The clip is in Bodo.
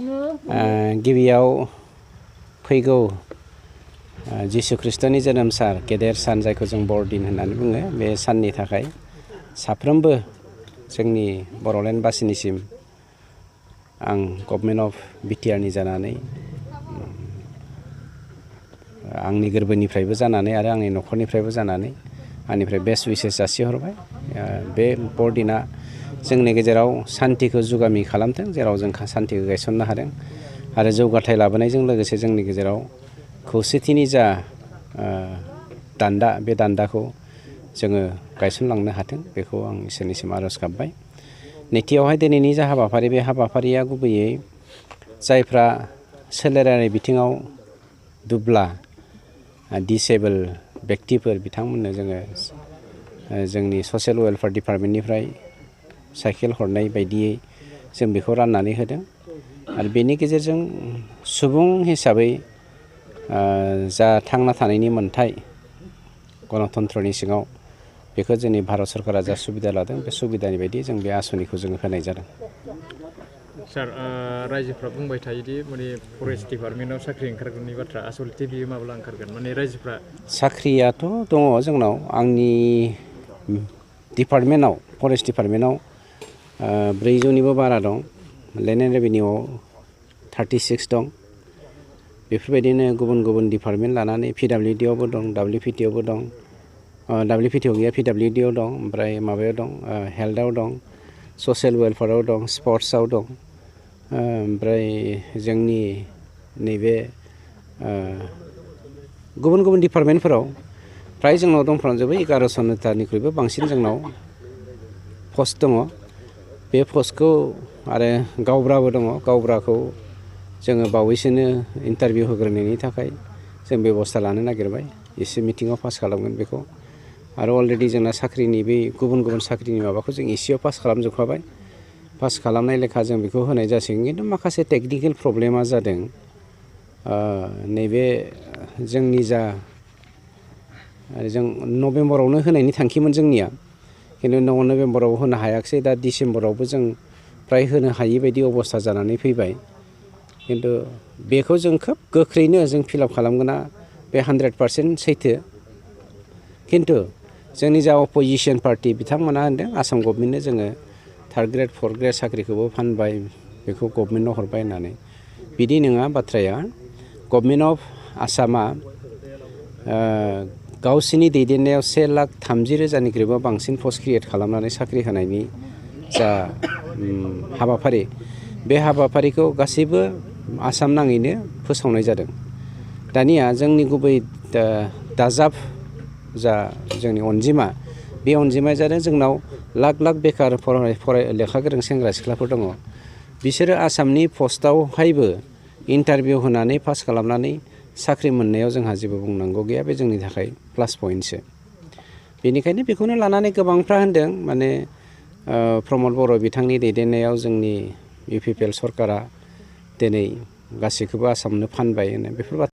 गिबियाव फैगौ जिसु ख्रिस्ट'नि जोनोम सान गेदेर सान जायखौ जों बरदिन होननानै बुङो बे साननि थाखाय साफ्रोमबो जोंनि बर'लेण्ड बासिनिसिम आं गभर्नमेन्ट अफ बिटिआरनि जानानै आंनि गोरबोनिफ्रायबो जानानै आरो आंनि न'खरनिफ्रायबो जानानै आंनिफ्राय बेस्ट उइसेस जासिहरबाय। बे बरदिना जोंनि गेजेराव सान्तिखौ जुगामि खालामथों, जेराव जों सान्तिखौ गायसननो हादों आरो जौगाथाय लाबोनायजों लोगोसे जोंनि गेजेराव खौसेथिनि जा दान्दा बे दान्दाखौ जोङो गायसनलांनो हाथों, बेखौ आं इसोरनिसिम आर'ज गाबबाय। नैथियावहाय दिनैनि जा हाबाफारि, बे हाबाफारिया गुबैयै जायफ्रा सोलेरारि बिथिङाव दुब्ला दिसेबोल बेक्तिफोर बिथांमोननो जोङो जोंनि ससियेल वेलफेयार डिपार्टमेन्टनिफ्राय साइकेल हरनाय बायदियै जों बेखौ राननानै होदों आरो बेनि गेजेरजों सुबुं हिसाबै जा थांना थानायनि मोन्थाय गणतन्त्रनि सिङाव बेखौ जोंनि भारत सरकारा जा सुबिदा लादों बे सुबिदानि बायदि जों बे आसनिखौ जोङो होनाय जादों। सार, रायजोफ्रा बुंबाय थायोदि माने फरेस्ट डिपार्टमेन्टआव साख्रि ओंखारगोननि बाथ्रा, आसलथे बियो माब्ला ओंखारगोन? माने रायजोफ्रा साख्रियाथ' दङ जोंनाव, आंनि डिपार्टमेन्टआव फरेस्ट डिपार्टमेन्टआव 400निबो बारा दं, लेन्ड एन्ड रेभिनिउआव 36 दं, बेफोरबायदिनो गुबुन गुबुन डिपार्टमेन्ट लानानै पिडब्लिउडिआवबो दं, डब्लिउपिटिआवबो दं, डब्लिउपिटिआव गैया पिडब्लिउडिआव दं, ओमफ्राय माबायाव दं हेल्थआव दं, ससियेल वेलफेयाराव दं, स्पर्ट्सआव दं, ओमफ्राय जोंनि नैबे गुबुन गुबुन डिपार्टमेन्टफोराव फ्राय जोंनाव दंफ्रामजोबो 1100निख्रुइबो बांसिन जोंनाव पस्ट दङ। बे पस्टखौ आरो गावब्राबो दङ, गावब्राखौ जोङो बावैसोनो इन्टारभिउ होग्रोनायनि थाखाय जों बेब'स्था लानो नागिरबाय, एसे मिटिङाव पास खालामगोन बेखौ। आरो अलरेडि जोंना साख्रिनि बे गुबुन गुबुन साख्रिनि माबाखौ जों एसेयाव पास खालामजोबखाबाय, पास खालामनाय लेखा जों बेखौ होनाय जासिगोन। खिन्थु माखासे टेकनिकेल प्रब्लेमा जादों, नैबे जोंनि जा जों नभेम्बरावनो होनायनि थांखिमोन जोंनिया, खिन्थु नभेम्बराव होनो हायाखिसै, दा डिसेम्बरावबो जों फ्राय होनो हायि बायदि अबस्था जानानै फैबाय। खिन्थु बेखौ जों खोब गोख्रैनो जों फिलआप खालामगोना बे 100% सैथो। खिन्थु जोंनि जा अपोजिसन पार्टि बिथांमोना होनदों आसाम गभर्नमेन्टनो जोङो 3rd ग्रेड 4th ग्रेड साख्रिखौबो फानबाय, बेखौ गभर्नमेन्टनो हरबाय होननानै। बिदि नङा बाथ्राया। गभर्नमेन्ट अफ आसामा गावसिनि दैदेननायाव 1,30,000निख्रुइबो बांसिन पस्ट क्रिएट खालामनानै साख्रि होनायनि जा हाबाफारि, बे हाबाफारिखौ गासैबो आसाम नाङैनो फोसावनाय जादों। दानिया जोंनि गुबै दाजाब जा जोंनि अनजिमा, बे अनजिमाया जादों जोंनाव लाख लाख बेखार लेखा गोरों सेंग्रा सिख्लाफोर दङ। बिसोरो आसामनि पस्टआवहायबो इन्टारभिउ होनानै पास खालामनानै साख्रि मोननायाव जोंहा जेबो बुंनांगौ गैया, बे जोंनि थाखाय प्लास पइन्टसो। बेनिखायनो बेखौनो लानानै गोबांफ्रा होनदों माने प्रमद बर' बिथांनि दैदेननायाव जोंनि UPPL सरकारा दिनै गासैखौबो आसामनो फानबाय होनो, बेफोर